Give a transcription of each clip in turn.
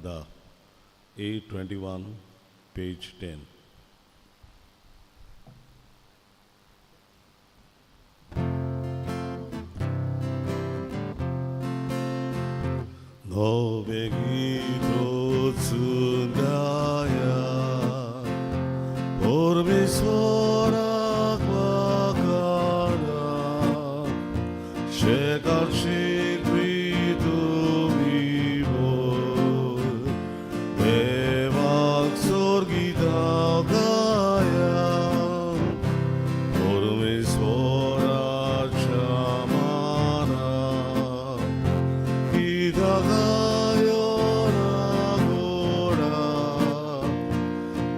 10, 821 page 10. नवें गीत वचून गाया, परमेश्वराक वाखाणा, शेकाची तुमी बोल, देवाक स्वर्गितां गाया, परमेश्वराच्या माना, गीतां गायो ना गोडा,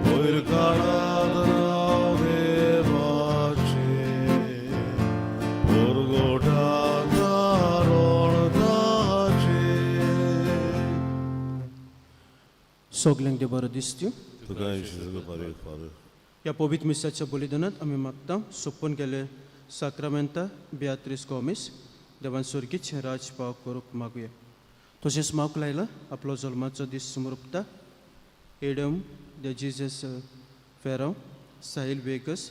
वयर काडात नांव देवाचें, परगटात तारण ताचें. सगल्यांक देव बरो दिसत्यो. तुका सगळं फादर. ह्या पवित्र मिसाच्या बलिदानात आमी मागता सोंपून गेले साक्रामेंता बियात्रीस गोमीस देवान स्वर्गीचें राज पाव करूंक मागुया. तशेंच मागूंक लायला आपलो जल्माचो दीस समर्पता Adam the Jesus Ferrao, Sahil Vegas,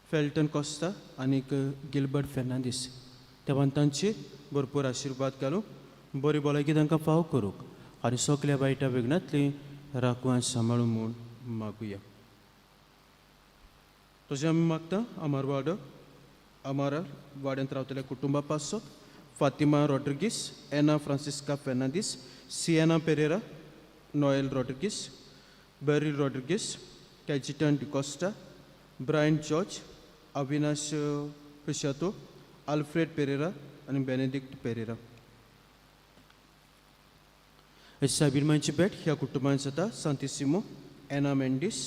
Felton Costa आनीक गिलबर्ट फेर्नांदीस. देवान तांचेर भरपूर आशिर्वाद घालूं, बरी भलायकी तांकां फाव करूंक आनी सगल्या वायटा विघ्नांतली राखवान सांबाळूं म्हूण मागुया. तशें आमी मागता आमारवाडो आमारा वाड्यांत रावतल्या कुटुंबा पासत Fatima Rodrigues, Ana Francisca Fernandes, Siena Pereira, Noel Rodrigues, Berry Rodrigues, Cajetan D'Costa, Brian George, Avinash पिशातो, आल्फ्रेड पेरेरा आनी बेनेडिक्ट पेरेरा. सायबीरमांची भेट ह्या कुटुंबांत जाता सांतिसिमो, एना मेंडीस,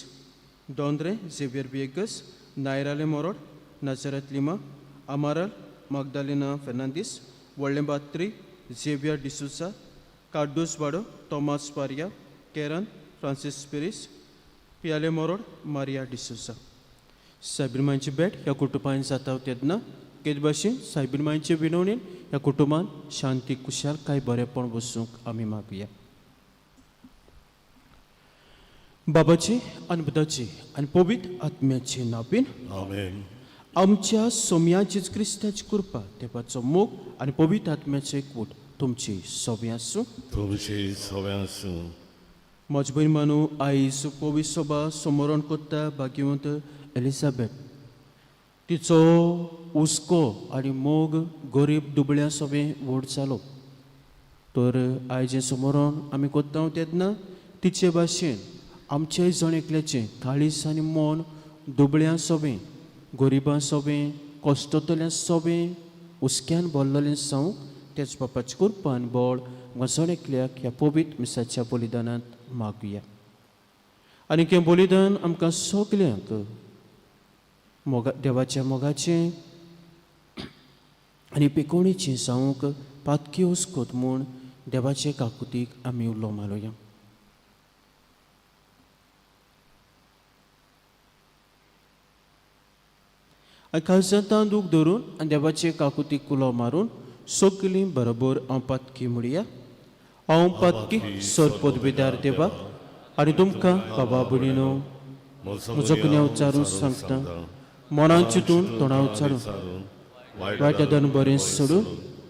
दोंद्रे झेवियर विएगस, नायराले मोरोड, नाझरत लिमा, अमारल मागदालिना फेर्नांदीस, व्हडलें बात्री झेवियर डिसुसा, कार्डूस वाडो, तॉमास पारिया, केरन फ्रांसीस पिरीस, पियाले मोरोड, मारिया डिसुसा. सायबीरमांची भेट ह्या कुटुंबांत जाता तेन्ना तेच भाशेन सायबीरमांचे विनवणेन ह्या कुटुंबांत शांती, कुशालकाय, बरेपण बसूंक आमी मागुया. बाबाची आनी पुताची आनी पवित्र आत्म्याचे नांवान. आमेन. आमच्या सोम्या जेजू क्रिस्ताची कृपा, देवाचो मोग आनी पवित्र आत्म्याचो एकवट तुमची सोबी आसूं. तुमची सगळ्यां आसूं. म्हज भयण मानू, आयज पवित्र सभा समरण कोत्ता भाग्यवंत एलिझाबेथ, तिचो हुस्को आनी मोग गरीब दुबळ्या सोबें व्हड जालो. तर आयज हें समरण आमी कोत्ता तेन्ना तिचे भाशेन आमचेय जण एकल्याचें काळीज आनी मन दुबळ्यां सोबें, गरिबां सोबें, कश्टतल्या सोबें हुस्क्यान भरलेलें जावं. तेच बापाचे कृपान बळ जण एकल्याक ह्या पवित्र मिसाच्या बलिदानांत मागुया. आनी हें बलिदान आमकां सगल्यांक मोगा देवाच्या मोगाचें आनी पिकोणीचें जावंक पातकी हुस्कोत म्हूण देवाचे काकुतीक आमी उलो मारुया. आनी काळजांत दूख धरून आनी देवाचे काकुतीक उलो मारून सगलीं बरोबर हांव पातकी म्हणया. हांव पातकी सर पदवीदार देवा आनी तुमकां बाबा भयणीनो म्हजो गुन्यांव उच्चारून सांगता. मनान चिंतून, तोंडा उच्चारून, वायट बरें सोडून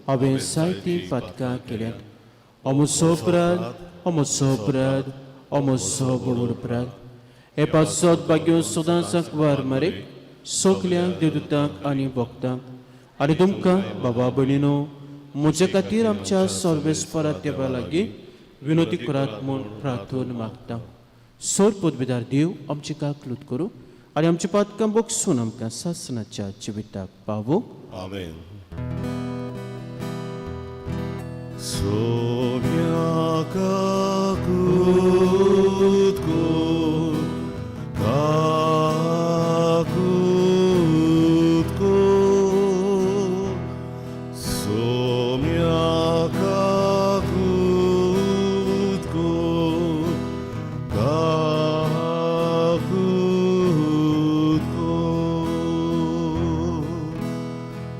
हांवें जायतीं पातकां केल्यात. हो म्हजो अपराध, हो म्हजो अपराध, हो म्हजो व्हड अपराध. हे पासत भाग्यो सदांच वार मारे सगल्यांक देवदूतांक आनी भक्तांक आनी तुमकां बाबा भयणीनो म्हजे खातीर आमच्या सर्वेस्परा देवा लागीं विनोती करात म्हूण प्रार्थना मागता. सर पदवीदार देव आमची काकलूत करूं आनी आमची पातकां बगसून आमकां सासणाच्या जिविताक पावूं. आमेन. सोम्या काकूत कर, काकूत कर, सोम्या काकूत कर, काकूत कर,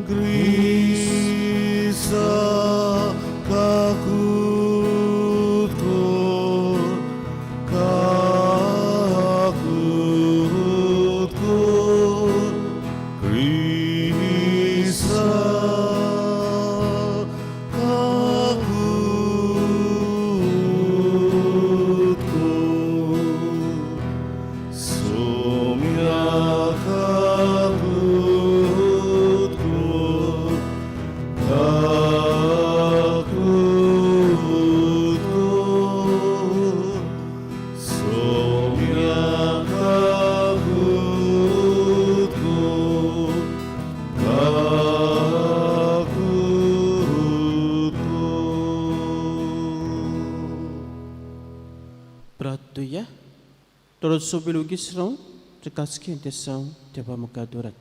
ग्रीसा काकूत कर. प्रार्थुया थोडो सोबील उगीच रावन कासकी देसांव देवा मुखार दवरात.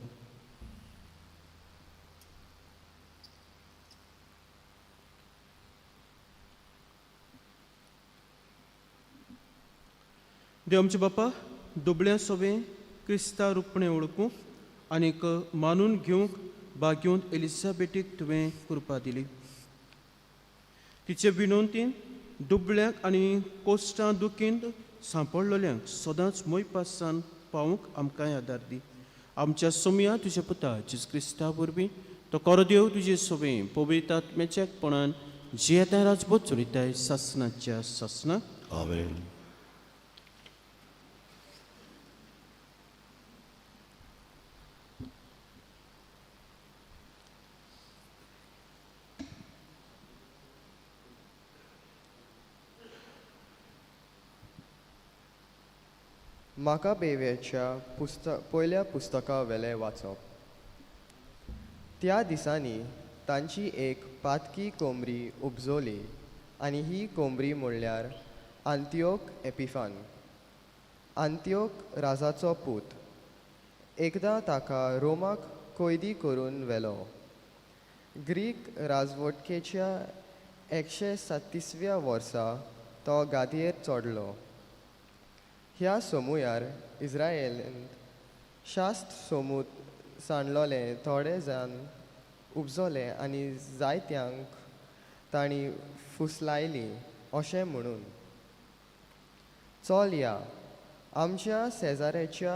देव आमचे बापा दुबळ्या सोबे क्रिस्ता रुपणें वळखूंक आनीक मानून घेवंक बागेवन एलिसाबेटीक तुवें कृपा दिली. तिचे विनवतीन दुबळ्यांक आनी कोश्टां दुखींत सांपडलेल्यांक सदांच मोयपासान पावूंक आमकांय आदार दी. आमच्या सोमया तुज्या पुता जेजू क्रिस्ता वरवीं तो कोरो देव तुजे सोबे पवित्र आत्म्याच्या एकपणान जियेताय राजबोध चलयताय सासनाच्या सासना. आमेन. म्हाका बेव्याच्या पयल्या पुस्तका वेलें वाचप. त्या दिसांनी तांची एक पातकी कोमरी उपजोली आनी ही कोमरी म्हणल्यार आंतिओक एपिफान, आंतिओक राजाचो पूत. एकदां ताका रोमाक कैदी करून व्हेलो. ग्रीक राजवटकेच्या 137व्या वर्सा तो गादयेर चडलो. ह्या सोमुयार इस्रायेलांत शास्त्र सोमूत सांडलोले थोडे जाण उपजोले आनी जायत्यांक तांणी फुसलायली अशें म्हणून, चल या आमच्या शेजाऱ्याच्या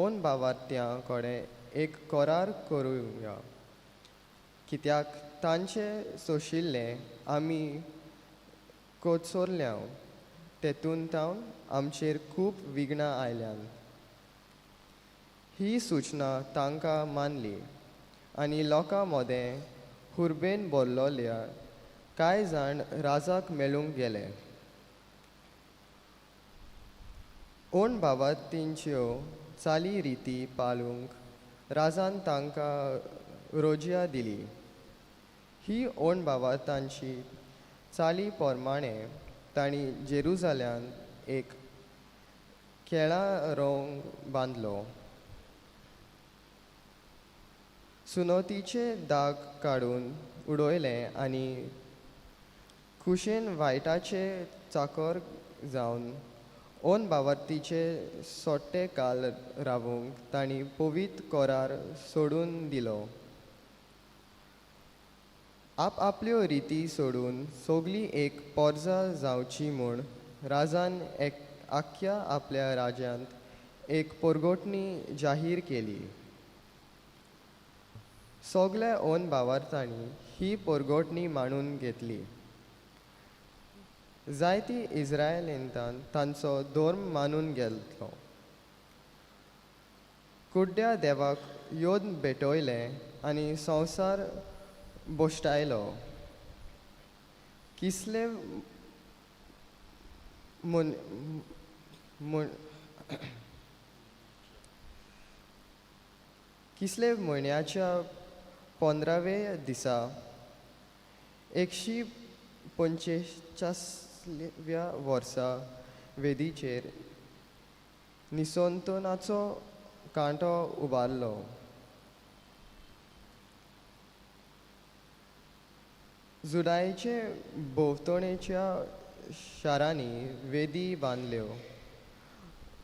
ओन बावात्यां कडेन एक करार करुया, कित्याक तांचे सोशिल्लें आमी कोचोरल्या तेतून तावन आमचेर खूब विघ्नां आयल्यान. ही सुचना तांकां मानली आनी लोकां मदें हुर्बेन भरलोल्या कांय जाण राजाक मेळूंक गेले. ओण बाबातींच्यो चाली रिती पाळूंक राजान तांकां रोजिया दिली. ही ओण बाबातांची चाली प्रमाणे तांणी जेरुजाल्यांत एक केळा रोंग बांदलो. सुनोतीचे दाग काडून उडयले आनी कुशेन वायटाचे चाकर जावन ओन बावर्तीचे सोट्टे काल रावूंक तांणी पवित्र करार सोडून दिलो. आपआपल्यो रिती सोडून सगळीं एक पोरजा जावची म्हूण राजान एक आख्ख्या आपल्या राज्यांत एक पोरगोटणी जाहीर केली. सगल्या ओन बावार्थांनी ही पोरगोटणी मांडून घेतली. जायती इस्रायलींतान तांचो धर्म मानून घेतलो. कुड्ड्या देवाक योद भेटयलें आनी संवसार बोश्टायलो. किसले म्हण किसले म्हयन्याच्या 15व्या दिसा 145व्या वर्सा वेदीचेर निसंतनाचो कांटो उबारलो. जुडायचे भोंवतणेच्या शारांनी वेदी बांदल्यो.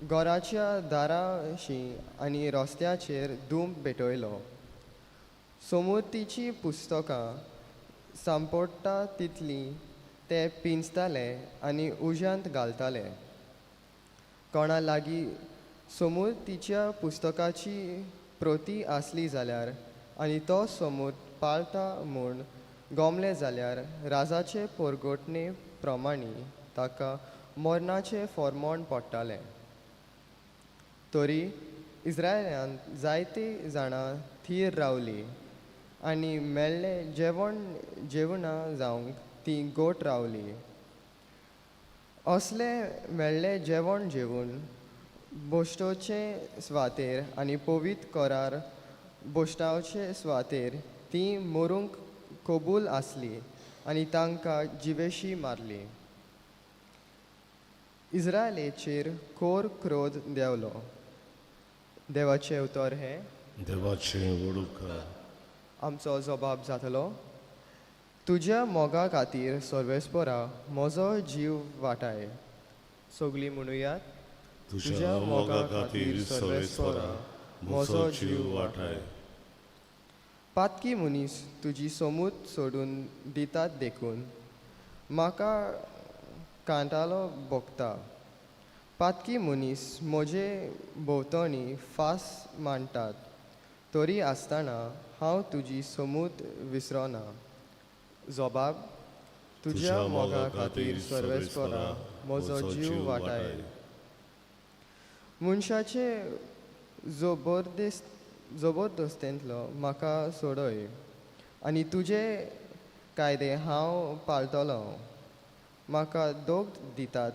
घराच्या दाराशी आनी रस्त्याचेर धूप पेटयलो. सोमुर्तीचीं पुस्तकां सांपडटा तितलीं ते पिंजताले आनी उज्यांत घालताले. कोणा लागीं सोमुर्तीच्या पुस्तकाची प्रती आसली जाल्यार आनी तो सोमूर्त पाळटा म्हूण गोमलें जाल्यार राजाचे पोरगोटणे प्रमाणे ताका मरणाचें फॉर्मोण पडटालें. तरी इस्रायलांत जायतीं जाणां थीर रावलीं आनी मेळ्ळें जेवण जेवणा जावंक तीं गोट रावलीं. असलें मेळ्ळें जेवण जेवून बोश्टोचे सुवातेर आनी पवित्र करार बोश्टावचे सुवातेर तीं मरूंक कबूल आसली आनी तांकां जिवेशी मारली. इज्रायलेचेर कोर क्रोध देंवलो. देवाचें उतर हें. देवाचें व्हड उपकार. आमचो जबाब जातलो, तुज्या मोगा खातीर सर्वेस्परा म्हजो जीव वाटाय. सगळीं म्हणुयात. तुज्या मोगा खातीर सर्वेस्परा म्हजो जीव वाटाय. पातकी मनीस तुजी सोमूत सोडून दितात देखून म्हाका कांटालो भोगता. पातकी मनीस म्हजे भोंवतणी फास मांडटात, तरी आसतना हांव तुजी सोमूत विसरना. जबाब, तुज्या मोगा खातीर सर्वेस्परा म्हजो जीव वाटाय. मनशाचे जबरदस्तेंतलो म्हाका सोडय आनी तुजे कायदे हांव पाळटलो. म्हाका दोग दितात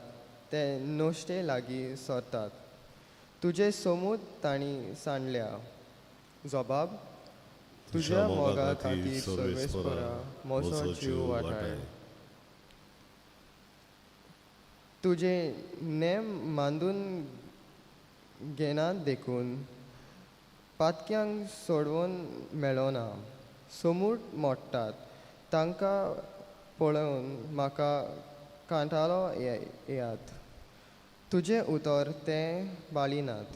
ते नश्टे लागीं सरतात, तुजे सोमूत तांणी सांडल्या. जबाब, तुज्या मोगा खातीर सर्वेस्परा म्हजो जीव वाटाय. तुजे नेम मांदून घेनात देखून पातक्यांक सोडोवन मेळना. सोमूट मोडटात तांकां पळोवन म्हाका कांटाळो येयात, तुजें उतर तें बाळिनात.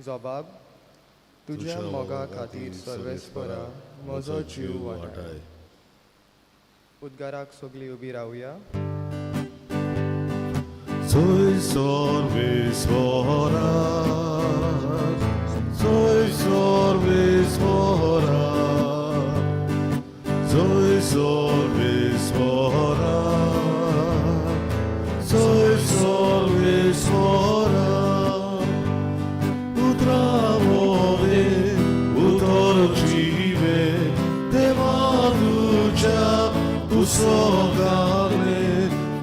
जबाब, तुज्या मोगा खातीर सर्वेस्परा म्हजो जीव वाटाय. उद्गाराक सगळीं उबी रावया. Soy सर्वेस्परा, soy सर्वेस्परा, soy सर्वेस्परा, soy सर्वेस्परा. उतरावरे उतर जीवे देवा तुज्या पुस्तकांतले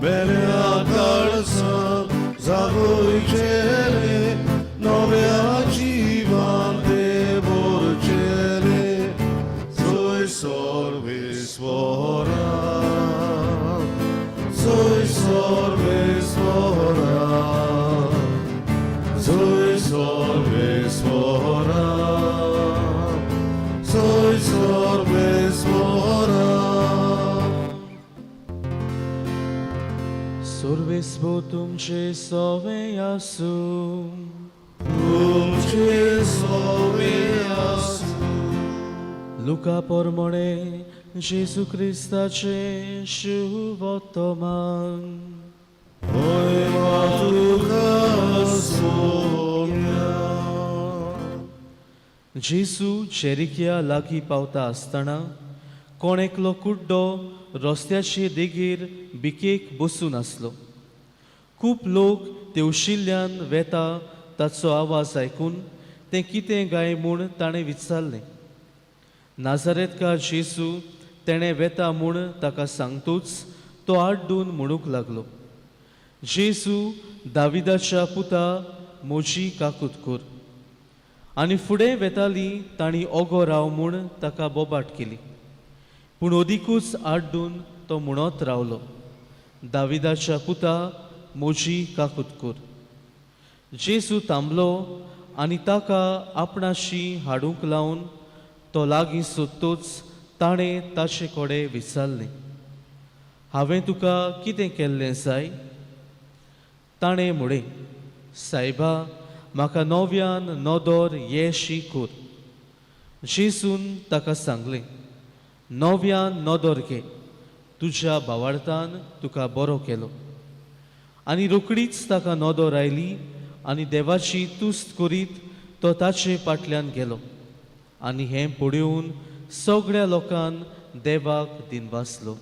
मेल्या काळसा जागोयचेले नव्या जिवान ते भरचेले. Soy सर्वेस्परा, soy सर्वेस्परा, soy सर्वेस्परा, soy सर्वेस्परा. सर्वेस्पो तुमचे सवे आसूं. तुमचे सवे आसूं. लुका परमणे जेजू क्रिस्ताचे शुभवर्तमान. होय तुका सोम्या. जेजू जेरिकिया लागीं पावता आसतना कोण एकलो कुड्डो रस्त्याचे देगेर भिकेक बसून आसलो. खूब लोक तेवशिल्ल्यान वेता ताचो आवाज आयकून तें कितें गाय म्हूण ताणें विचारलें. नाजारेतकार जेजू तेणें वेता म्हूण ताका सांगतूच तो आड्डून म्हणूंक लागलो, जेजू दाविदाच्या पुता म्हजी काकूत कर. आनी फुडें वेताली तांणी ओगो राव म्हूण ताका बोबाट केली, पूण अदिकूच आड्डून तो म्हणत रावलो, दाविदाच्या पुता म्हजी काकूत कर. जेजू थांबलो आनी ताका आपणाशी हाडूंक लावन तो लागीं सोदतूच ताणें ताचे कडेन विचारलें, हांवें तुका कितें केल्लें जाय? ताणें म्हळें, सायबा म्हाका नव्यान नदर ये शी कर. जेजून ताका सांगलें, नव्यान नदर घे, तुज्या भावार्थान तुका बरो केलो. आनी रोखडीच ताका नदर आयली आनी देवाची तुस्त करीत तो ताचे फाटल्यान गेलो. आनी हें पळोवन सगळ्या लोकान देवाक दिनवासलो.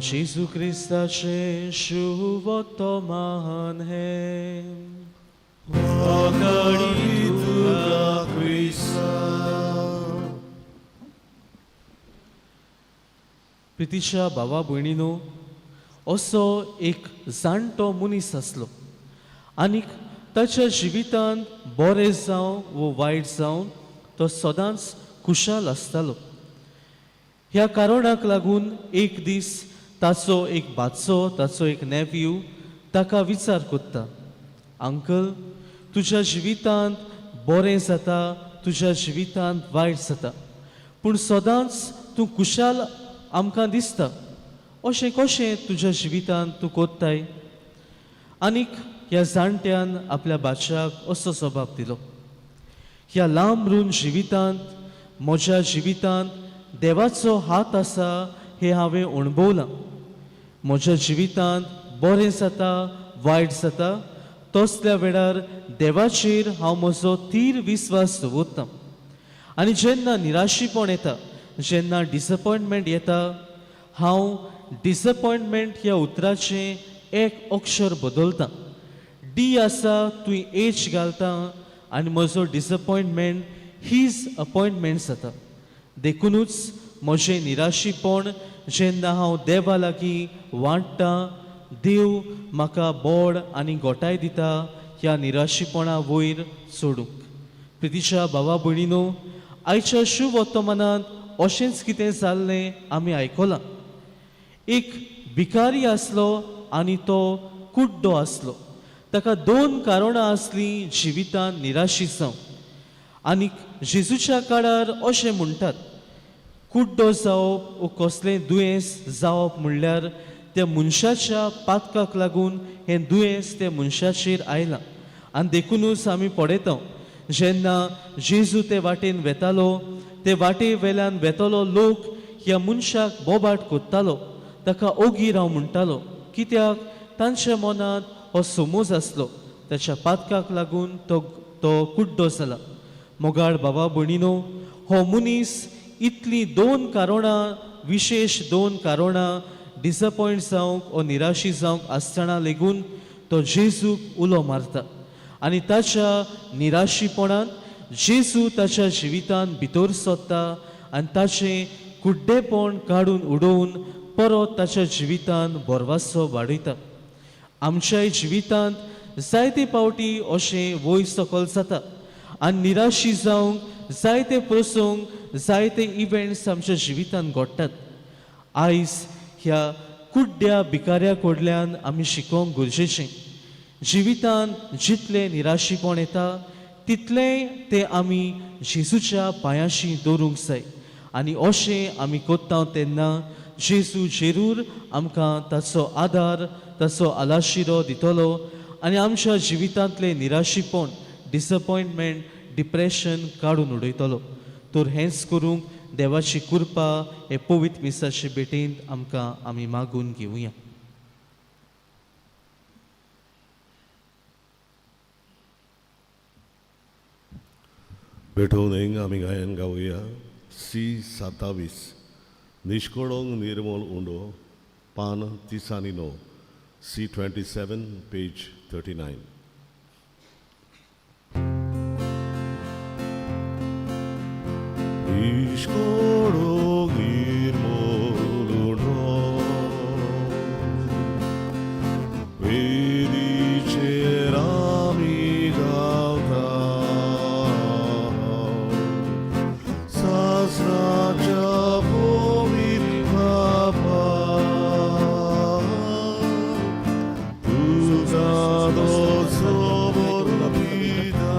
जेजू क्रिस्ताचें शुभवर्तमान हें. वाखाणी तुका क्रिस्ता. प्रितीच्या भावा भयणीनो, असो एक जाणटो मनीस आसलो आनीक ताच्या जिवितांत बरें जावं वो वायट जावं तो सदांच खुशाल आसतालो. ह्या कारणाक लागून एक दीस ताचो एक भाचो, ताचो एक नेव्यू ताका विचार कोत्ता, अंकल तुज्या जिवितांत बरें जाता, तुज्या जिवितांत वायट जाता, पूण सदांच तूं खुशाल आमकां दिसता, अशें कशें तुज्या जिवितांत तूं कोत्ताय? आनीक ह्या जाणट्यान आपल्या बादशाक असो जबाब दिलो, ह्या लांब रूंद जिवितांत म्हज्या जिवितांत देवाचो हात आसा हें हांवें अणभवलां. म्हज्या जिवितांत बरें जाता वायट जाता तसल्या वेळार देवाचेर हांव म्हजो थीर विस्वास दवरतां. आनी जेन्ना निराशीपण येता, जेन्ना डिसपॉयंटमेंट येता, हांव डिसपॉयंटमेंट ह्या उतराचें एक अक्षर बदलतां. डी आसा तुवें एच घालता आनी म्हजो डिसपॉयंटमेंट his appointment जाता. देखुनूच म्हजें निराशीपण जेन्ना हांव देवा लागीं वांट्टां, देव म्हाका बोड आनी गोठाय दिता ह्या निराशीपणा वयर चडूंक. प्रितीच्या भावा भयणीनो, आयच्या शुभ वर्तमानांत अशेंच कितें जाल्लें आमी आयकलां. एक भिकारी आसलो आनी तो कुड्डो आसलो. ताका दोन कारणां आसलीं जिवितांत निराशी जावंक. आनी जेजूच्या काळार अशें म्हणटात, कुड्डो जावप वो कसलें दुयेंस जावप म्हणल्यार त्या मनशाच्या पातकाक लागून हें दुयेंस त्या मनशाचेर आयलां. आनी देखुनूच आमी पळयता जेन्ना जेजू ते वाटेन वेतालो, ते वाटे वेल्यान वेतलो लोक ह्या मनशाक बोबाट कोत्तालो, ताका ओगी राव म्हणटालो. कित्याक तांच्या मनांत हो समज आसलो ताच्या पातकाक लागून तो तो कुड्डो जाला. मोगाळ बाबा भयणीनो, हो मनीस इतलीं दोन कारणां, विशेश दोन कारणां डिसपॉयंट जावंक वो निराशी जावंक आसतना लेगून तो जेजूक उलो मारता आनी ताच्या निराशीपणान जेजू ताच्या जिवितांत भितर सरता आनी ताचें कुड्डेपण काडून उडोवन परत ताच्या जिवितांत भरवासो वाडयता. आमच्याय जिवितांत जायते फावटी अशें वयर सकल जाता आनी निराशी जावंक जायते प्रसंग, जायते इव्हेंट्स आमच्या जिवितांत घडटात. आयज ह्या कुड्ड्या भिकाऱ्या कडल्यान आमी शिकोवंक गरजेचें. जिवितांत जितलें निराशीपण येता तितलेंय तें आमी जेजूच्या पांयाशी दवरूंक जाय आनी अशें आमी कोत्ता तेन्ना जेजू जेरूर आमकां ताचो आदार, ताचो आलाशिरो दितलो आनी आमच्या जिवितांतलें निराशीपण, डिसपॉयंटमेंट, डिप्रेशन काडून उडयतलो. तर हेंच करूंक देवाची कृपा हे पवित्र मिसाचे भेटेंत आमकां आमी मागून घेवया. भेटोवन आमी गायन गावया सी 27 निष्कळंक निर्मल उंडो पान 39 सी 27 पेज 39. निष्कळंक निर्मल उंडो वेदीचेर आमी गावता सासणाच्या पवित्र बापा तुका दोसोबर दिता.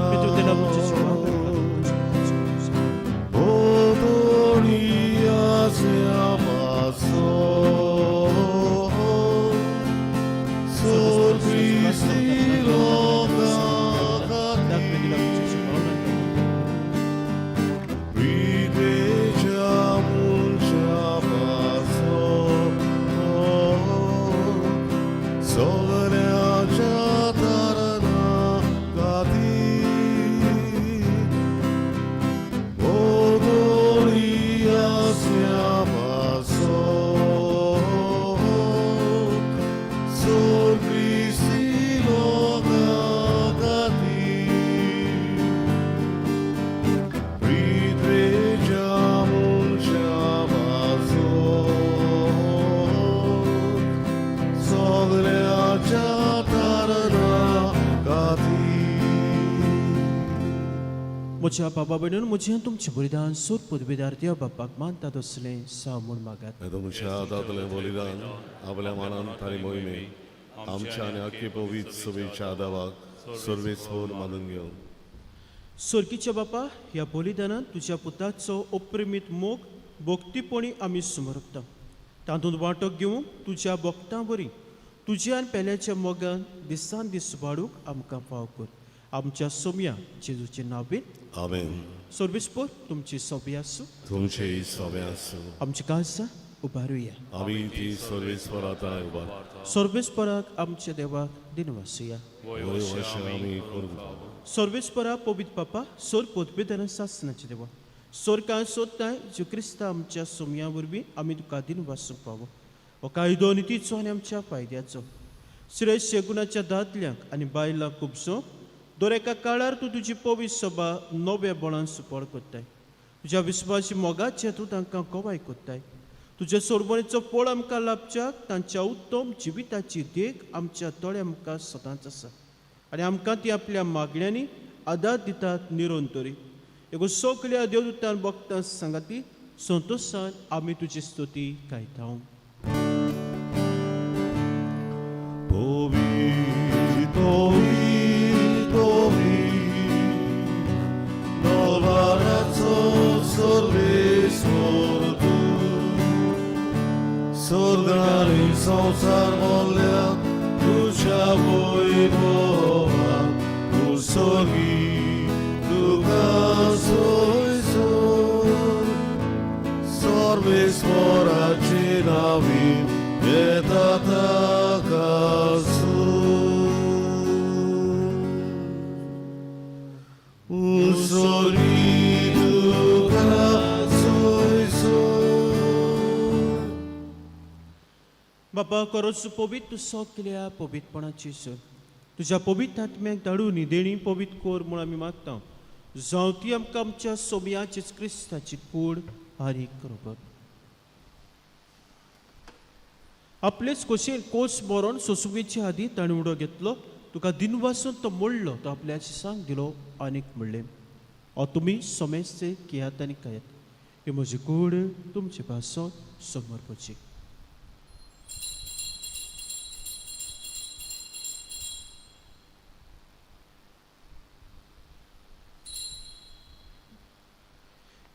म्हज्या बाबा भयणीन म्हजें तुमचें बलिदान सोद पदवीदार देव बापाक मानता तसलें साव म्हूण मागात. तुमच्या हातांतलें बलिदान आपल्या मनान तारी मोहिमे आमच्या आनी अख्खे पवित्र सभेच्या देवाक सर्वेस्पर मानून घेवन. सोर्कीच्या बापा, ह्या बलिदानान तुज्या पुताचो अप्रेमीत मोग भक्तीपणी आमी समर्पता. तातूंत वांटो घेवंक तुज्या भक्तां वरी तुज्या आनी पेल्याच्या मोगान दिसान दीस वाडूंक आमकां फाव कर. आमच्या सोम्या जेजूचे नांवेन आमेन. सर्वेस्पर तुमची सोबी आसूं. तुमचे सोबे आसूं. आमची काळजां उबारुया. आमी ती सर्वेस्पर आतां उबार. सर्वेस्पराक आमच्या देवाक दिनवासुया. वय अशें आमी करूंक फावो. सर्वेस्परा पवित्र बापा, सोर पदवेदान सासनाचे देवा, सोरकां सोदताय ज्यो क्रिस्ता आमच्या सोमया वरवीं आमी तुका दिनवासूंक पावो. हो कायदो नितीचो आनी आमच्या फायद्याचो श्रेश्ठ शेगुणाच्या दादल्यांक आनी बायलांक खुबसो दर एका काळार तूं तुजी पवित्र सभा नव्या बळान सुपळ करताय. तुज्या विस्वासी मोगाचें तूं तांकां गवाय करताय. तुज्या सोरबणेचो पोळ आमकां लाभच्याक तांच्या उत्तम जिविताची देख आमच्या दोळ्या मुखार सदांच आसा आनी आमकां ती आपल्या मागण्यांनी आदार दितात निरंतरी. एगो सगल्या देवदूतान भक्तां सांगाती संतोशान आमी तुजी स्तुती गायता. स्वर्गानी संवसार मोडल्या तुज्या वैभवान तूं सोगी तुका सोयसोर सर्वेस्वराचे नांवी येता ताका सोगी तुका सोयसोर. बापा, करोच पवित्र सगल्या पवित्रपणाची सर तुज्या पवित्र आत्म्याक धाडून देणी पवित्र कोर म्हूण आमी मागता. जावं ती आमकां आमच्या सोमयाचीच क्रिस्ताची कूड आनी करप. आपलेच खोशयेन कोस मरोन सोसुकेचे आदी ताणें उडो घेतलो, तुका दिनवासून तो मोडलो, तो आपल्या शिसांक दिलो आनीक म्हणलें, हो तुमी सोमेस्ते घेयात आनी खायात, ही म्हजी कूड तुमचे पासत समर्पची.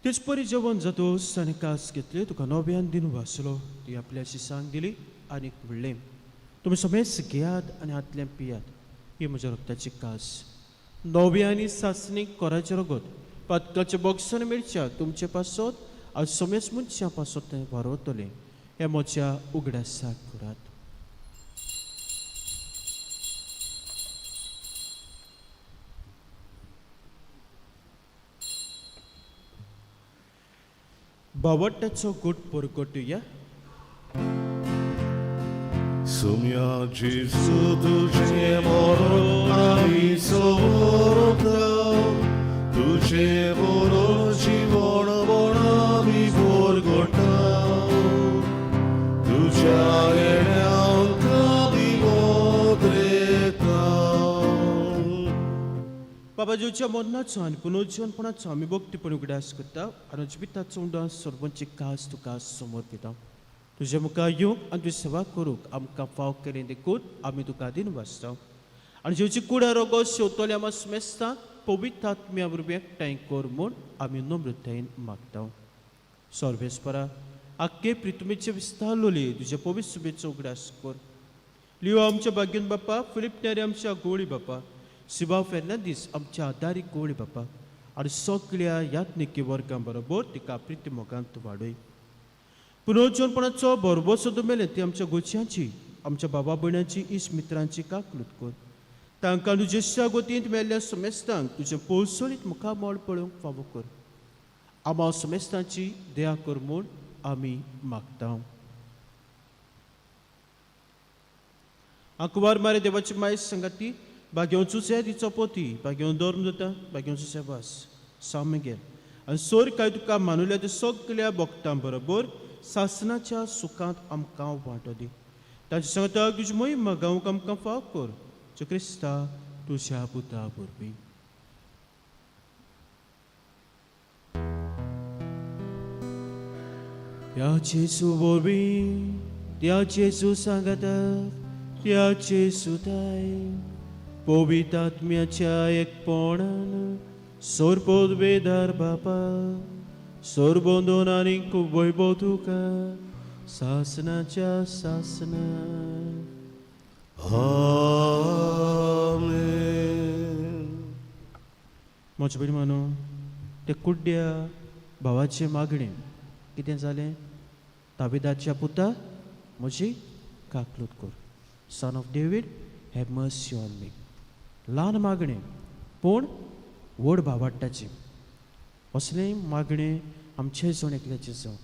तेच परी जेवण जातोस ताणें कास घेतले, तुका नव्यान दिन वाचलो, ती आपल्या शिसांक दिली आनीक म्हणलें, तुमी समेच घेयात आनी हातलें पियात, ही म्हज्या रक्ताची कास, नव्या आनी सासणीक कोराचें रगत, पातकाच्या बॉक्सान मिरच्या तुमचे पासत आनी समेज मनशां पासत तें वारवतलें. हें म्हज्या उगडासाक करात. बावट्याचो गुट परगटुया. सुम्या जेजू तुझे मरण आमी सोरता, तुझे मरण जीवन म्हण आमी परगटा, तुझ्या येण्याक आमी मोदरेता. बाबा जेवच्या मरणाचो आनी पुनर्जीवनपणाचो आमी भक्तीपण उगडास करता आनी जिविताचो उडास सर्वांची कास तुका समर्पिता. तुज्या मुखार येवंक आनी तुजी सेवा करूंक आमकां फाव केलें देखून आमी तुका दिन वाचता. आनी जेवची कुडा रोगो शेवतल्या आमकां स्मेस्ता पवित्र आत्म्या वरवीं एकठांय कर म्हूण आमी नम्रतायेन मागता. सर्वेस्परा, आख्खे प्रितुमेचे विस्तारलोले तुज्या पवित्र सुबेचो उगडास कर. लियो आमच्या भाग्यन बापा, फिलीप न्यारी आमच्या गोळी बापा, सिबा फेर्नांदीस आमच्या आदारी गोळी बापा आनी सगल्या यात्निकी वर्गां बरोबर तिका प्रिती मोगांत वाडय. पुनर्जीवनपणाचो बरोबर सदो मेले ती आमच्या गोचयांची, आमच्या बाबा भयणांची, इश्ट मित्रांची काकलूत कर. तांकां तुज्या गोतींत मेल्ल्या समेस्तांक तुजें पोळसोळीत मुखामळ पळोवंक फावो कर. आमा समेस्तांची दया कर म्हूण आमी मागता. आंकवार मारे देवाची मायस सांगाती बागेवचो से तिचो पोती, बागेवन धर्म जाता, बागेवचो सेवास सामगेल आनी सोर काय तुका मानुल्या ते सगल्या भक्तां बरोबर सासनाच्या सुखांत आमकां वांटो दी. तांचे सांगता तुजी मोहिमा गावंक आमकां फाव कर, जो क्रिस्ता तुज्या पुता वरवीं. ह्या जेजू वरवीं, त्या जेजू सांगाता, त्या जेजू ताय पवित्र आत्म्याच्या एकपणान सोरपोदवेदार बापा सोरबंदून आनी वैभव तुका सासनाच्या सासना. आमेन. म्हज्या भयणी मानू ते कुड्ड्या भावाचे मागणें कितें जालें? ताबेदाच्या पुता म्हजी काकलूत कर, son of David have mercy on me. ल्हान मागणें पूण व्हड भावाड्टाचें. असलें मागणें आमचे जण एकल्याचें जावं,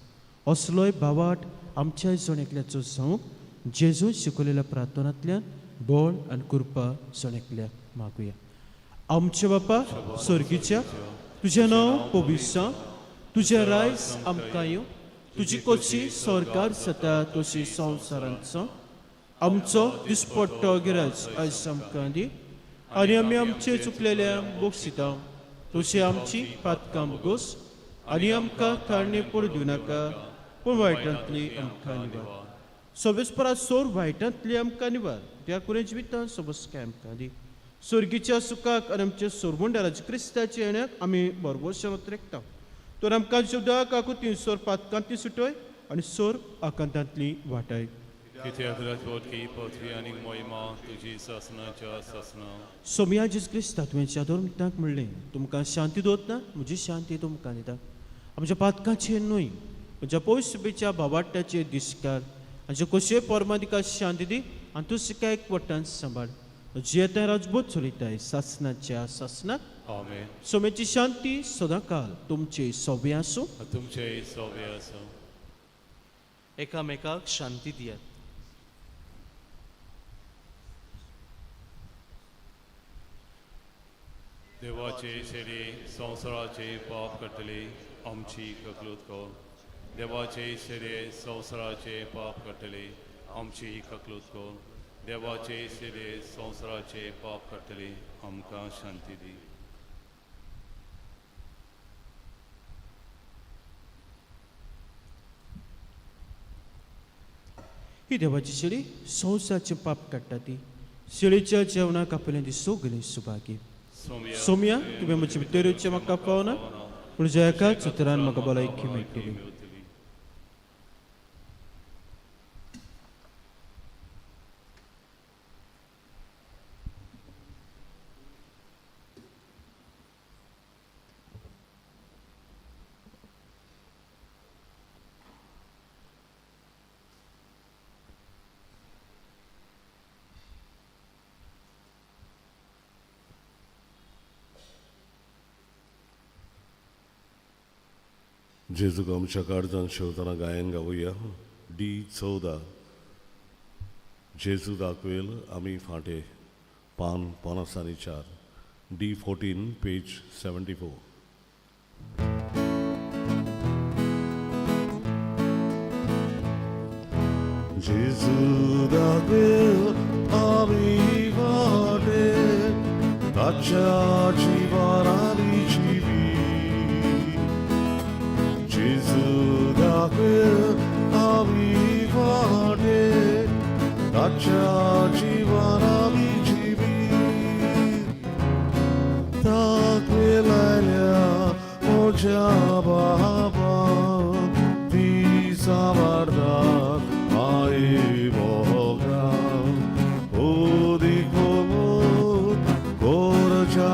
असलोय भावाट आमच्या जण एकल्याचो जावंक जेजून शिकयलेल्या प्रार्थनांतल्यान बळ आनी कृपा जण एकल्याक मागुया. आमच्या बापा सर्गीच्या, तुजें नांव पवित्र जावं, तुजें रायज आमकां येवं, तुजी कोशी सरकार सता तशी संवसारांत जावं. आमचो दिसपट्टो गिराज आयज आमकां दी आनी आमी आमचे चुकलेल्या बोगसिता तशी आमची पातकां बोगोस आनी आमकां कारणे पडू दिवं नाका पूण वायटांतली आमकां निवार. सोबेसपरा सोर वायटांतली आमकां निवार, त्या कुरे जिवितान सोबसकाय आमकां दी. स्वर्गीच्या सुखाक आनी आमच्या सोरमंडळाच्या क्रिस्ताच्या येण्याक आमी बरोबर रेखता. तर आमकां जुदा काकुती सोर पातकांतली सुटय आनी सोर आकांतांतली वाटाय. कित्याक राजवटकी पृथ्वी आनी मोहिमा तुजी सासनाच्या सासना. सोमया जेजू क्रिस्ता तुवें धर्मतांक म्हणलें, तुमकां शांती दवरता, म्हजी शांती तुमकां दिता. आमच्या पातकांचेर न्हय म्हज्या पयसुबेच्या भावाट्याचे दिसकार आमच्या कशे परमादिका शांती दी आनी तूं सिका एक वट्टान सांबाळ. जियेता राजबोध चलयताय सासनाच्या सासनाक. आमेन. सोम्याची शांती सदांकाल तुमचे सोबे आसूं. तुमचे सोबे आसूं. एकामेकाक शांती दियात. देवाचे शेरी संवसाराचे पाप काडटली आमची ककलूत कर. देवाचे शेरे संवसाराचे पाप काडटली आमची ककलूत कर. देवाचे शेरे संवसाराचे पाप काडटली आमकां शांती दी. ही देवाची शेळी संवसाराचें पाप काडटा ती शेळीच्या जेवणाक आपलें ती सगळीं सुभागी. सोम्या तुवें म्हजे भितर येवचें म्हाका पावना पूण ज्या एकाच उतरान म्हाका भलायकी मेळटली. जेजूक आमच्या काळजान शेवतना गायन गावया डी 14. जेजू दाखवेल आमी फांटे, पान 54, डी 14 पेज 74. जेजू दाखवेल आमी फांटे, ताच्या जिवानाली जिवी. जेजू दाखवेल आमी फांटे, ताच्या जिवानाली जिवी. दाखवेल आयल्या म्हज्या बाबा, ती सावारदाक आई मोगा. ओदीक कोरच्या.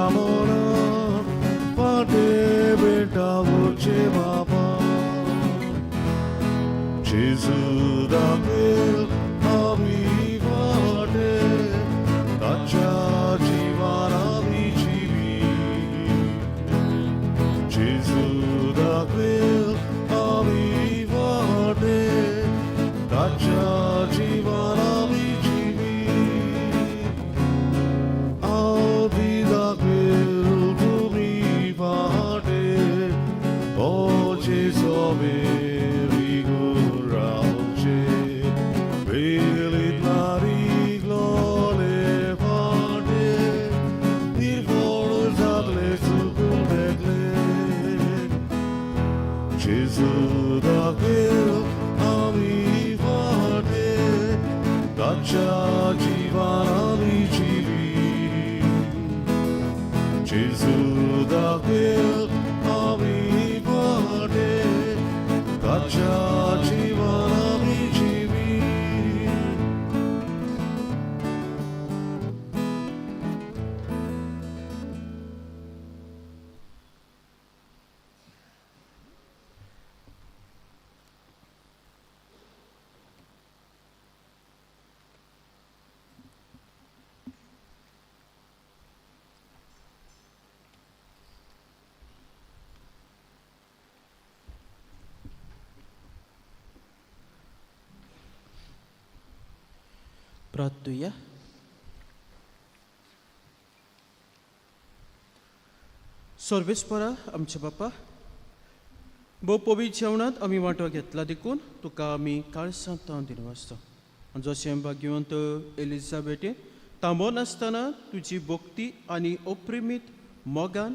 प्रार्थुया. सर्वेस्परा आमच्या बापा, भोव पवित्र जेवणांत आमी वांटो घेतला देखून तुका आमी काळसांत दिलो आसता. आनी जशें भाग्यवंत एलिझाबेटे थांबो नासतना तुजी भक्ती आनी अप्रिमीत मोगान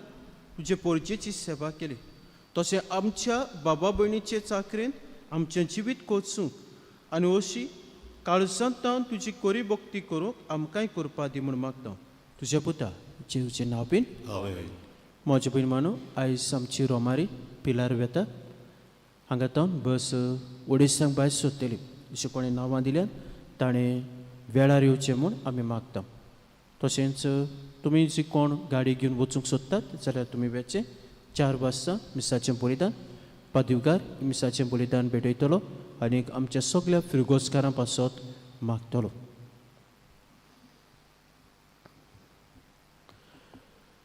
तुजे पोरजेची सेवा केली, तशें आमच्या बाबा भयणीचे चाकरेंत आमचें जिवीत कोचूंक आनी अशी काळसांत तुजी कोरी भक्ती करूंक आमकांय करपा दी म्हूण मागता तुज्या पुता जेवचें नांव बीन. आमेन. म्हजे भयण मानू, आयज आमची रोमारी पिलार वेता. हांगा तावन बस ओडिसांक भायर सोदतली. अशें कोणें नांवां दिल्यान ताणें वेळार येवचें म्हूण आमी मागता. तशेंच तुमी जी कोण गाडी घेवन वचूंक सोदतात जाल्यार तुमी वेचें. 4 वाजता मिसाचें बलिदान, पादिवकार मिसाचें बलिदान भेटयतलो आनी आमच्या सगल्या फिरगोजकारां पासत मागतलो.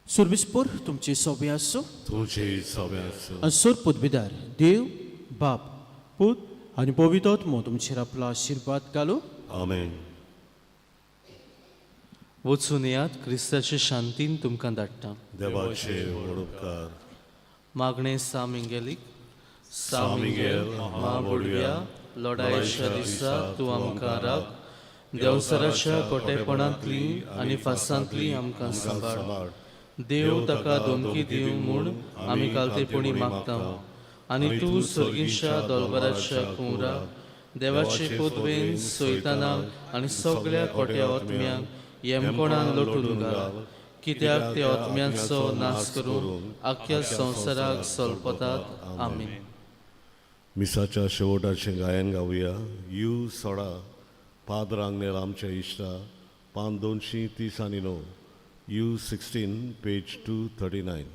सुर्विसपूर तुमची सोबी आसूं. तुमचे सगळे आसूं. आनी सोर पदवीदार देव बाप पूत आनी पवित्र आत्मो तुमचेर आपलो आशिर्वाद घालूं. आमेन. वचून येयात, क्रिस्ताचे शांतीन तुमकां धाडटा. देवाचे व्हड उपकार. मागणें सा मिंगेलीक. सा मिंगेल, म्हाबोडव्या, लढायेच्या दिसा तूं आमकां राख. देवसराच्या कोटेपणांतली आनी फासांतली आमकां सांबाळ. देव ताका धमकी दिवं म्हूण आमी कालतेपणी मागता. आनी तूं सर्गीच्या दोलबराच्या कुंवरा देवाचे पदवेन सैतानाक आनी सगळ्या कोट्या आत्म्यांक येमकोणान लोटून घाल, कित्याक ते आत्म्यांचो नाश करून आख्ख्या संवसाराक सोलपतात. आमीन. मिसाच्या शेवटाचें गायन गावया. You 16, पाद रांगणेर आमच्या इश्टा, पान 239, U 16, page 239.